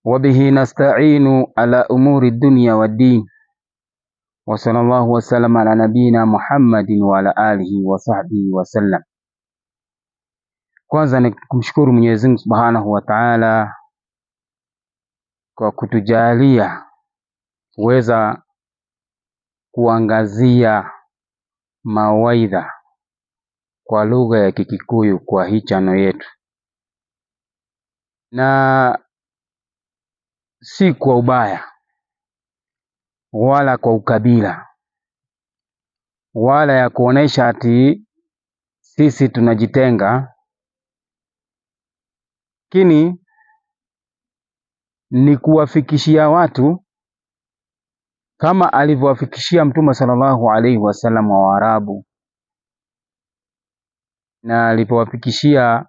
Wabihi nasta'inu ala umuri dunya waddin, wa sallallahu wasallam ala nabiyina Muhammadin wa ala alihi wa sahbihi wasallam. Kwanza ni kumshukuru Mwenyezi Mungu Subhanahu wa Ta'ala kwa kutujalia kuweza kuangazia mawaidha kwa lugha ya Kikikuyu kwa hii chano yetu, na si kwa ubaya wala kwa ukabila wala ya kuonesha ati sisi tunajitenga, lakini ni kuwafikishia watu kama alivyowafikishia Mtume sallallahu alaihi wasallam wa Waarabu, na alipowafikishia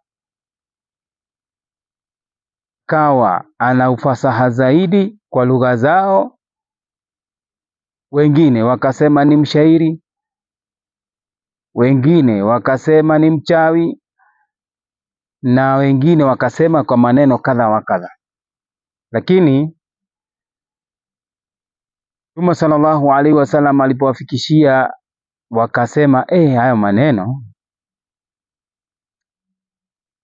kawa ana ufasaha zaidi kwa lugha zao. Wengine wakasema ni mshairi, wengine wakasema ni mchawi, na wengine wakasema kwa maneno kadha wa kadha, lakini Mtume sallallahu alaihi wasallam alipowafikishia wakasema,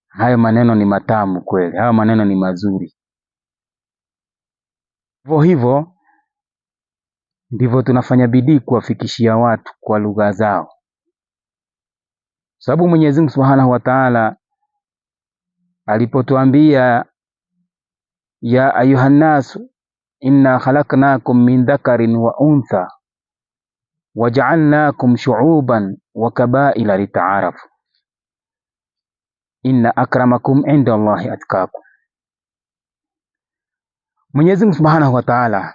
hayo maneno ni matamu kweli, hayo maneno ni mazuri. Hivyo hivyo ndivyo tunafanya bidii kuwafikishia watu kwa lugha zao, sababu Mwenyezi Mungu Subhanahu wa Ta'ala alipotuambia ya ayuhannasu inna khalaqnakum min dhakarin wa untha waja'alnakum shu'uban wa kabaila litaarafu inna akramakum inda Allahi atqakum. Mwenyezi Mungu Subhanahu wa Ta'ala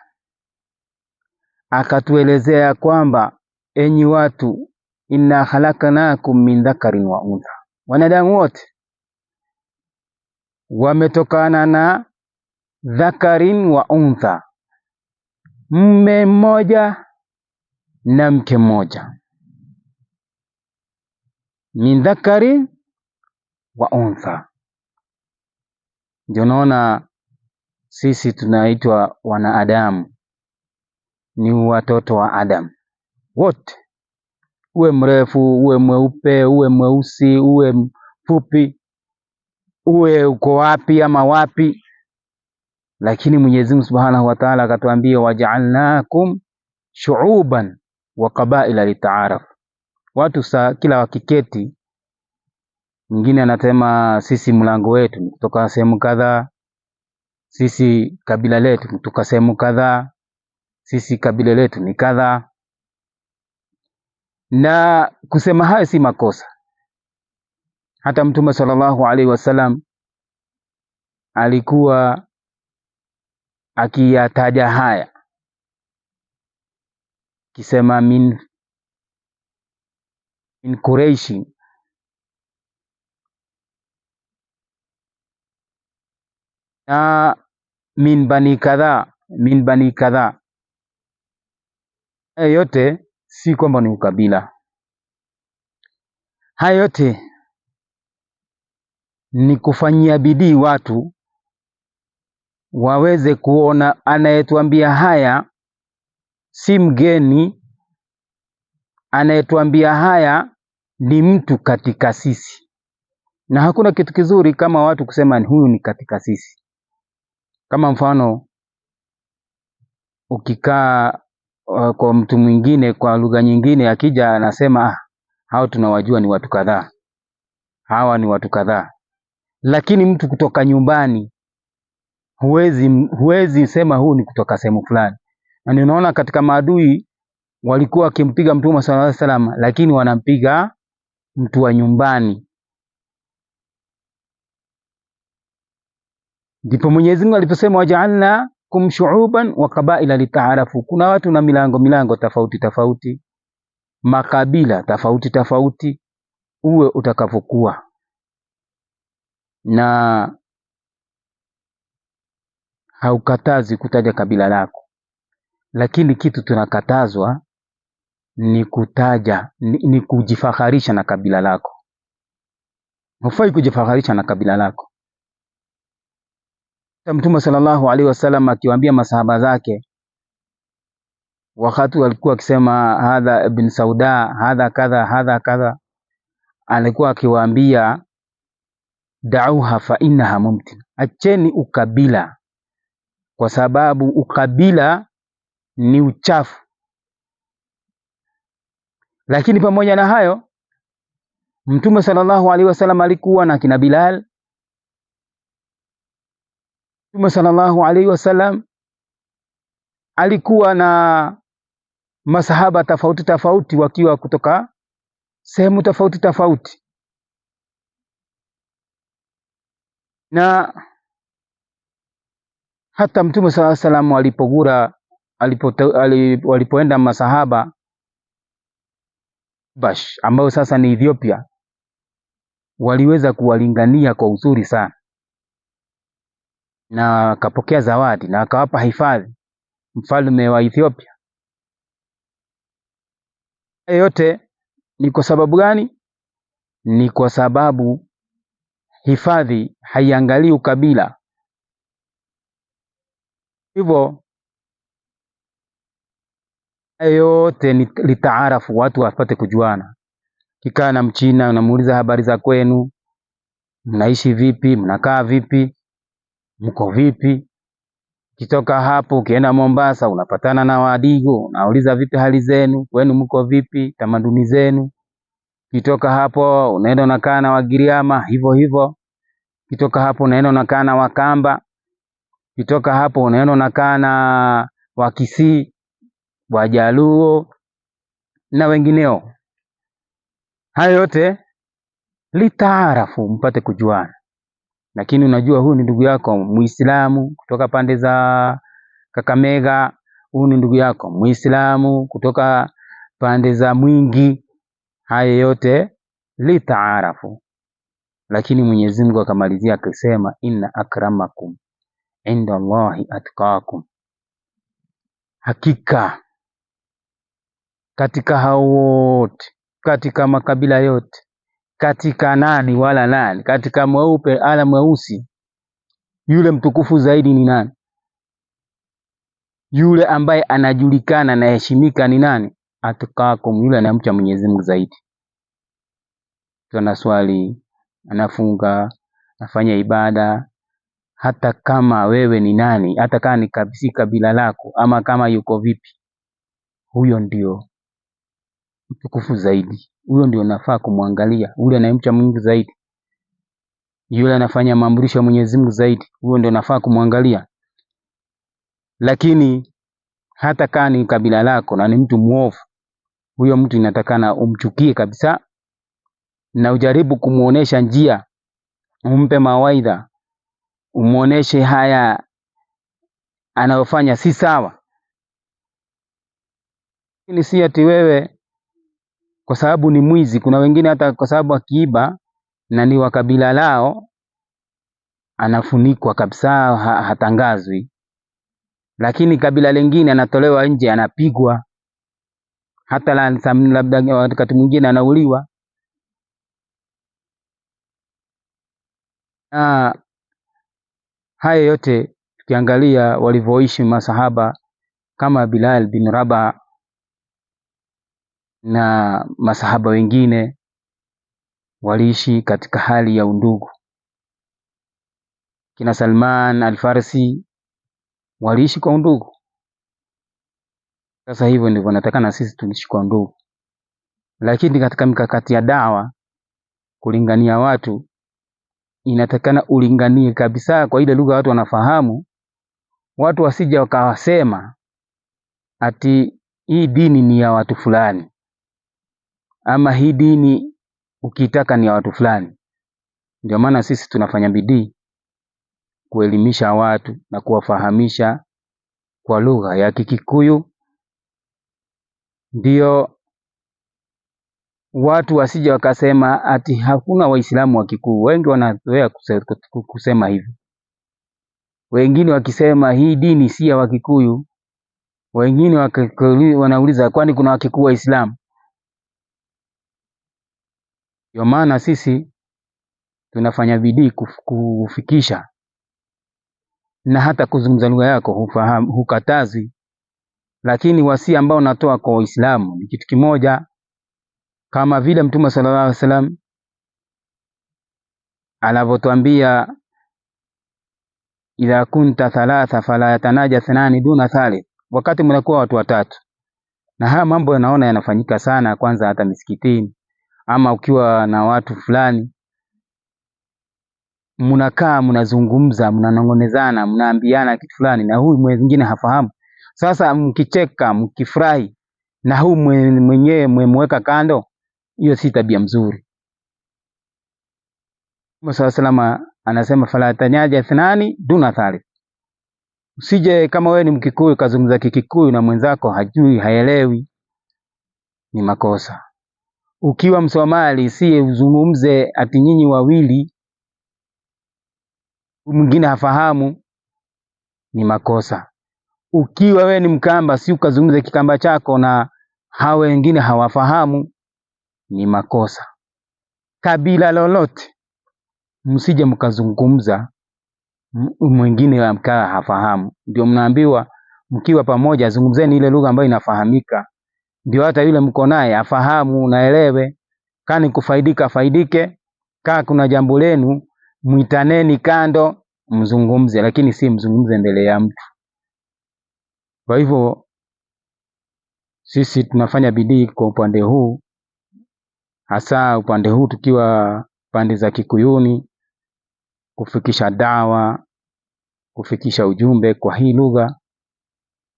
akatuelezea kwamba enyi watu, inna khalaqnakum min dhakarin wa untha, wanadamu wote wametokana na dhakarin wa untha, mme mmoja na mke mmoja. Min dhakarin wa untha, ndio naona sisi tunaitwa wanaadamu, ni watoto wa Adam wote, uwe mrefu uwe mweupe uwe mweusi uwe mfupi uwe uko wapi ama wapi, lakini Mwenyezi Mungu Subhanahu wa Ta'ala akatuambia waja'alnakum shu'uban wa qabaila litaarafu. Watu kila wakiketi, mwingine anasema sisi mlango wetu ni kutoka sehemu kadhaa, sisi kabila letu kutoka sehemu kadhaa, sisi kabila letu ni kadhaa. Na kusema hayo si makosa. Hata Mtume sallallahu alaihi wasallam alikuwa akiyataja haya, kisema min Quraishi na min bani kadhaa, min bani kadhaa. Haya yote si kwamba ni ukabila, haya yote ni kufanyia bidii watu waweze kuona anayetuambia haya si mgeni, anayetuambia haya ni mtu katika sisi. Na hakuna kitu kizuri kama watu kusema huyu ni katika sisi. Kama mfano ukikaa kwa mtu mwingine kwa lugha nyingine, akija anasema hao tunawajua ni watu kadhaa, hawa ni watu kadhaa. Lakini mtu kutoka nyumbani huwezi sema huu ni kutoka sehemu fulani. Na ninaona katika maadui walikuwa wakimpiga Mtume sallallahu alaihi wasallam, lakini wanampiga mtu wa nyumbani. Ndipo Mwenyezi Mungu aliposema waja'alnakum shu'uban wa qabaila litaarafu. Kuna watu na milango milango tofauti tofauti, makabila tofauti tofauti, uwe utakavyokuwa, na haukatazi kutaja kabila lako, lakini kitu tunakatazwa ni kutaja ni kujifaharisha na kabila lako. Hufai kujifaharisha na kabila lako. Mtume sallallahu alaihi wasallam akiwaambia masahaba zake wakati walikuwa akisema hadha ibn sauda hadha kadha hadha kadha, alikuwa akiwaambia dauha fa innaha mumtina, acheni ukabila kwa sababu ukabila ni uchafu. Lakini pamoja na hayo, Mtume sallallahu alaihi wasallam alikuwa na kina Bilal. Mtume sallallahu alaihi wasallam alikuwa na masahaba tofauti tofauti wakiwa kutoka sehemu tofauti tofauti, na hata Mtume sallallahu alaihi wasallam alipogura walipoenda masahaba Bash ambayo sasa ni Ethiopia, waliweza kuwalingania kwa uzuri sana, na akapokea zawadi na akawapa hifadhi mfalme wa Ethiopia. Hayo yote ni kwa sababu gani? Ni kwa sababu hifadhi haiangalii ukabila. Hivyo hayo yote ni litaarafu, watu wapate kujuana. Kikaa na Mchina unamuuliza habari za kwenu, mnaishi vipi, mnakaa vipi, mko vipi? Kitoka hapo ukienda Mombasa unapatana na Wadigo, unauliza vipi hali zenu, kwenu mko vipi, tamaduni zenu. Kitoka hapo unaenda unakaa na Wagiriama hivyo hivyo. Kitoka hapo unaenda unakaa na Wakamba. Kitoka hapo unaenda unakaa na Wakisii, Wajaluo na wengineo. Hayo yote litaarafu, mpate kujuana. Lakini unajua huyu ni ndugu yako Muislamu kutoka pande za Kakamega, huyu ni ndugu yako Muislamu kutoka pande za Mwingi. Haya yote litaarafu. Lakini Mwenyezi Mungu akamalizia akisema, inna akramakum inda Allahi atqakum, hakika katika hao wote, katika makabila yote, katika nani wala nani, katika mweupe ala mweusi, yule mtukufu zaidi ni nani? Yule ambaye anajulikana anaheshimika ni nani? Atqakum, yule anayemcha Mwenyezi Mungu zaidi. Anaswali, anafunga, anafanya ibada, hata kama wewe ni nani, hata kama ni si kabila lako ama kama yuko vipi, huyo ndio mtukufu zaidi. Huyo ndio nafaa kumwangalia, yule anayemcha Mungu zaidi, yule anafanya maamrisho ya Mwenyezi Mungu zaidi, huyo ndio nafaa kumwangalia. Lakini hata kama ni kabila lako na ni mtu muovu, huyo mtu inatakana umchukie kabisa na ujaribu kumuonesha njia, umpe mawaidha, umuoneshe haya anayofanya si sawa. Lakini si ati wewe kwa sababu ni mwizi. Kuna wengine hata kwa sababu akiiba na ni wa kabila lao anafunikwa kabisa, hatangazwi, lakini kabila lingine anatolewa nje, anapigwa, hata labda wakati mwingine anauliwa. Na haya yote tukiangalia walivyoishi masahaba kama Bilal bin Rabah na masahaba wengine, waliishi katika hali ya undugu. Kina Salman Al-Farsi waliishi kwa undugu. Sasa hivyo ndivyo nataka na sisi tuishi kwa undugu, lakini katika mikakati ya dawa kulingania watu, inatakana ulinganie kabisa kwa ile lugha watu wanafahamu, watu wasije wakawasema ati hii dini ni ya watu fulani ama hii dini ukitaka ni ya watu fulani. Ndio maana sisi tunafanya bidii kuelimisha watu na kuwafahamisha kwa lugha ya Kikikuyu, ndio watu wasije wakasema ati hakuna Waislamu wa Kikuyu. Wengi wanazoea kusema hivyo, wengine wakisema hii dini si ya Wakikuyu, wengine wanauliza kwani kuna Wakikuyu Waislamu? Ndio maana sisi tunafanya bidii kufikisha Na hata kuzungumza lugha yako hufahamu, hukatazwi. Lakini wasia ambao natoa kwa Waislamu ni kitu kimoja, kama vile Mtume sallallahu alaihi wasallam anavyotuambia, idha kunta thalatha fala yatanaja thnani duna thalith, wakati mnakuwa watu watatu. Na haya mambo yanaona yanafanyika sana, kwanza hata misikitini, ama ukiwa na watu fulani mnakaa mnazungumza, mnanong'onezana, mnaambiana kitu fulani, na huyu mwingine hafahamu. Sasa mkicheka, mkifurahi na huyu mwenyewe mmemweka kando, hiyo si tabia mzuri. Mtume swalla salama anasema fala tanyaja thnani duna thalith. Usije kama wewe ni Mkikuyu kazungumza Kikikuyu na mwenzako hajui, haelewi, ni makosa. Ukiwa Msomali si uzungumze ati nyinyi wawili, mwingine hafahamu, ni makosa. Ukiwa wewe ni Mkamba si ukazungumze Kikamba chako na hao wengine hawafahamu, ni makosa. Kabila lolote msije mkazungumza mwingine amkaa hafahamu. Ndio mnaambiwa mkiwa pamoja zungumzeni ile lugha ambayo inafahamika, ndio hata yule mko naye afahamu naelewe. Kani kufaidika faidike, kaa kuna jambo lenu mwitaneni kando mzungumze, lakini si mzungumze mbele ya mtu. Kwa hivyo sisi tunafanya bidii kwa upande huu, hasa upande huu tukiwa pande za Kikuyuni, kufikisha dawa, kufikisha ujumbe kwa hii lugha,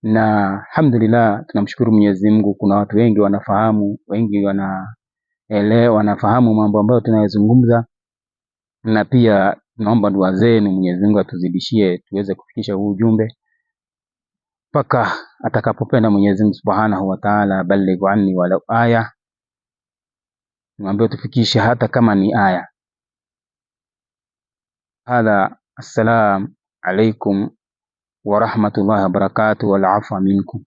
na alhamdulillah tunamshukuru Mwenyezi Mungu, kuna watu wengi wanafahamu, wengi wanaelewa, wanafahamu mambo ambayo tunayozungumza, na pia tunaomba dua zenu, Mwenyezi Mungu atuzidishie tuweze kufikisha huu ujumbe mpaka atakapopenda Mwenyezi Mungu Subhanahu wa Ta'ala. Balighu anni walau aya, niambie tufikishe hata kama ni aya. Hadha, assalam alaikum wa rahmatullahi wa barakatuh, wal afwa minkum.